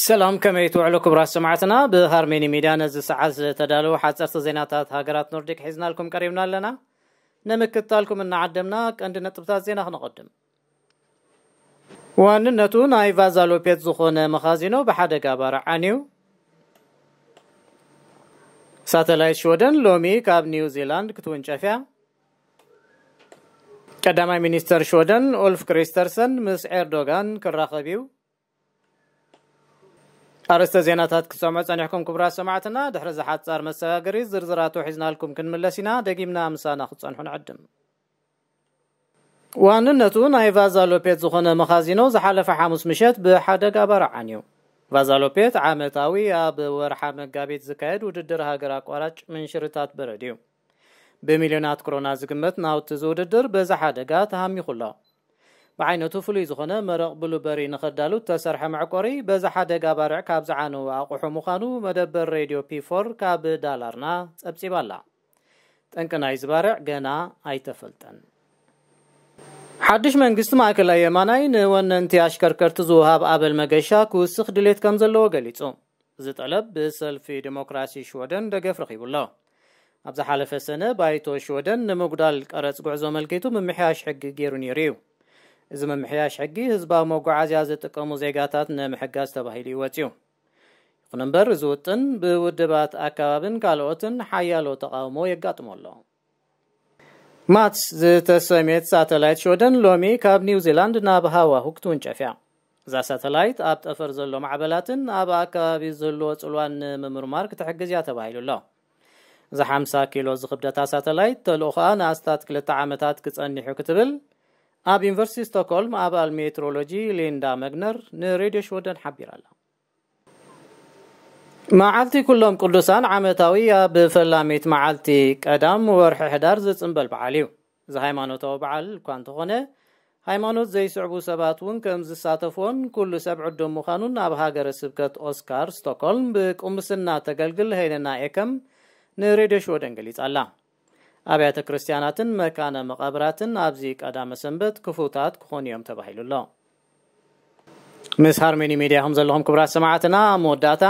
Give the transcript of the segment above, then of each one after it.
ሰላም፣ ከመይ ትውዕሉ ክቡራት ሰማዕትና? ብሃርሜኒ ሚድያ ነዚ ሰዓት ዝተዳለዉ ሓፀርቲ ዜናታት ሃገራት ኖርዲክ ሒዝናልኩም ቀሪብና ኣለና። ንምክትታልኩም እናዓደምና ቀንዲ ነጥብታት ዜና ክነቐድም። ዋንነቱ ናይ ቫዛሎፔት ዝኾነ መኻዚኖ ብሓደጋ ባርዕ ዓንዩ። ሳተላይት ሽወደን ሎሚ ካብ ኒው ዚላንድ ክትውንጨፍ እያ። ቀዳማይ ሚኒስተር ሽወደን ኡልፍ ክሪስተርሰን ምስ ኤርዶጋን ክራኸብ እዩ። ኣርእስተ ዜናታት ክትሰምዑ ጸኒሕኩም ክቡራት ሰማዕትና። ድሕሪ እዚ ሓጻር መሰጋገሪ ዝርዝራቱ ሒዝናልኩም ክንምለስ ኢና። ደጊምና ምሳና ክትጸንሑ ንዕድም። ዋንነቱ ናይ ቫዛሎፔት ዝኾነ መኻዚኖ ዝሓለፈ ሓሙስ ምሸት ብሓደጋ ባርዕ ዓንዩ። ቫዛሎፔት ዓመታዊ ኣብ ወርሓ መጋቢት ዝካየድ ውድድር ሃገር ኣቋራጭ ምንሽርታት በረድ እዩ። ብሚልዮናት ክሮና ዝግመት ናውቲ እዚ ውድድር በዚ ሓደጋ ተሃሚኹ ኣሎ። ብዓይነቱ ፍሉይ ዝኾነ መረቕ ብሉበሪ ንኸዳሉ እተሰርሐ መዕቆሪ በዚ ሓደጋ ባርዕ ካብ ዝዓነዉ ኣቑሑ ምዃኑ መደበር ሬድዮ ፒ ፎር ካብ ዳላርና ጸብጺባ ኣላ። ጠንቂ ናይዚ ባርዕ ገና ኣይተፈልጠን። ሓድሽ መንግስቲ ማእከላይ የማናይ ንወነንቲ ኣሽከርከርቲ ዝወሃብ ኣበል መገሻ ክውስኽ ድሌት ከም ዘለዎ ገሊጹ። እዚ ጠለብ ብሰልፊ ዲሞክራሲ ሽወደን ደገፍ ረኺቡ ኣሎ። ኣብ ዝሓለፈ ሰነ ባይቶ ሽወደን ንምጉዳል ቀረጽ ጉዕዞ ኣመልኪቱ ምምሕያሽ ሕጊ ገይሩ ነይሩ እዩ። እዚ ምምሕያሽ ሕጊ ህዝባዊ መጓዓዝያ ዝጥቀሙ ዜጋታት ንምሕጋዝ ተባሂሉ እዩ ወጺኡ። ይኹን እምበር እዚ ውጥን ብውድባት ኣከባብን ካልኦትን ሓያሎ ተቓውሞ የጋጥሞ ኣሎ። ማትስ ዝተሰምየት ሳተላይት ሽወደን ሎሚ ካብ ኒው ዚላንድ ናብ ሃዋሁ ክትውንጨፍ እያ። እዛ ሳተላይት ኣብ ጠፈር ዘሎ ማዕበላትን ኣብ ኣከባቢ ዝህልዎ ጽልዋን ንምምርማር ክትሕግዝ እያ ተባሂሉ ኣሎ። እዛ ሓምሳ ኪሎ ዝኽብደታ ሳተላይት ተልእኾኣ ንኣስታት ክልተ ዓመታት ክጸንሕ እዩ ክትብል ኣብ ዩኒቨርሲቲ ስቶክሆልም ኣባል ሜትሮሎጂ ሊንዳ መግነር ንሬድዮ ሽወደን ሓቢራ ኣላ። መዓልቲ ኩሎም ቅዱሳን ዓመታዊ ኣብ ፈላሚት መዓልቲ ቀዳም ወርሒ ሕዳር ዝጽንበል በዓል እዩ። እዚ ሃይማኖታዊ በዓል እኳ እንተኾነ፣ ሃይማኖት ዘይስዕቡ ሰባት እውን ከም ዝሳተፍዎን ኩሉ ሰብ ዕዱም ምዃኑን ኣብ ሃገረ ስብከት ኦስካር ስቶክሆልም ብቁምስና ተገልግል ሄለና ኤከም ንሬድዮ ሽወደን ገሊጻ ኣላ። ኣብያተ ክርስቲያናትን መካነ መቓብራትን ኣብዚ ቀዳመ ሰንበት ክፉታት ክኾኑ እዮም ተባሂሉ ኣሎ። ምስ ሃርሜኒ ሜድያ ከም ዘለኹም ክቡራት ሰማዕትና፣ ኣብ መወዳእታ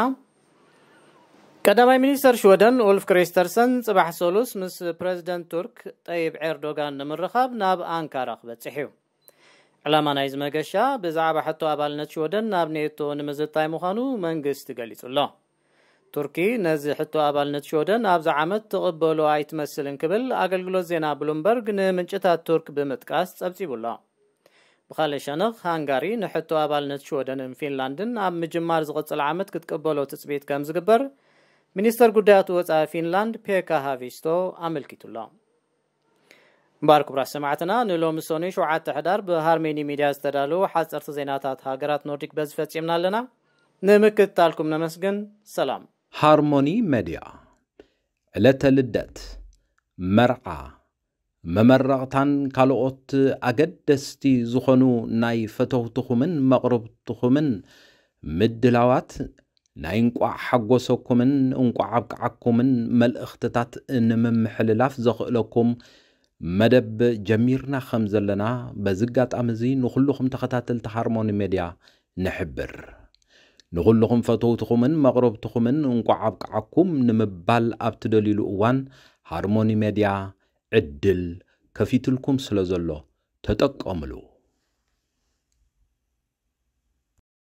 ቀዳማይ ሚኒስተር ሽወደን ኡልፍ ክሪስተርሰን ጽባሕ ሰሉስ ምስ ፕረዚደንት ቱርክ ጠይብ ኤርዶጋን ንምርኻብ ናብ ኣንካራ ክበጽሕ እዩ። ዕላማ ናይዚ መገሻ ብዛዕባ ሕቶ ኣባልነት ሽወደን ናብ ኔቶ ንምዝታይ ምዃኑ መንግስቲ ገሊጹ ኣሎ። ቱርኪ ነዚ ሕቶ ኣባልነት ሽወደን ኣብዚ ዓመት ትቕበሎ ኣይትመስልን ክብል ኣገልግሎት ዜና ብሉምበርግ ንምንጭታት ቱርክ ብምጥቃስ ጸብጺቡ ኣሎ። ብኻልእ ሸነኽ ሃንጋሪ ንሕቶ ኣባልነት ሽወደንን ፊንላንድን ኣብ ምጅማር ዝቕጽል ዓመት ክትቅበሎ ትጽቢት ከም ዝግበር ሚኒስተር ጉዳያት ወጻኢ ፊንላንድ ፔካ ሃቪስቶ ኣመልኪቱ ኣሎ። እምበኣር ክቡራት ሰማዕትና ንሎሚ ሰኑይ ሸውዓተ ሕዳር ብሃርሜኒ ሚድያ ዝተዳለዉ ሓጸርቲ ዜናታት ሃገራት ኖርዲክ በዚ ፈጺምና ኣለና። ንምክትታልኩም ነመስግን። ሰላም። ሃርሞኒ መድያ ዕለተ ልደት፣ መርዓ፣ መመረቕታን ካልኦት ኣገደስቲ ዝኾኑ ናይ ፈተውትኹምን መቕርብትኹምን ምድላዋት ናይ እንቋዕ ሓጎሰኩምን እንቋዕ ኣብቅዓኩምን መልእኽትታት ንምምሕልላፍ ዘኽእለኩም መደብ ጀሚርና ከም ዘለና በዚ ኣጋጣሚ እዚ ንኹልኹም ተኸታተልቲ ሃርሞኒ ሜድያ ንሕብር። ንኹልኹም ፈተውትኹምን መቕረብትኹምን እንቋዕ ኣብቅዓኩም ንምባል ኣብ ትደልዩሉ እዋን ሃርሞኒ ሜድያ ዕድል ከፊትልኩም ስለ ዘሎ ተጠቀምሉ።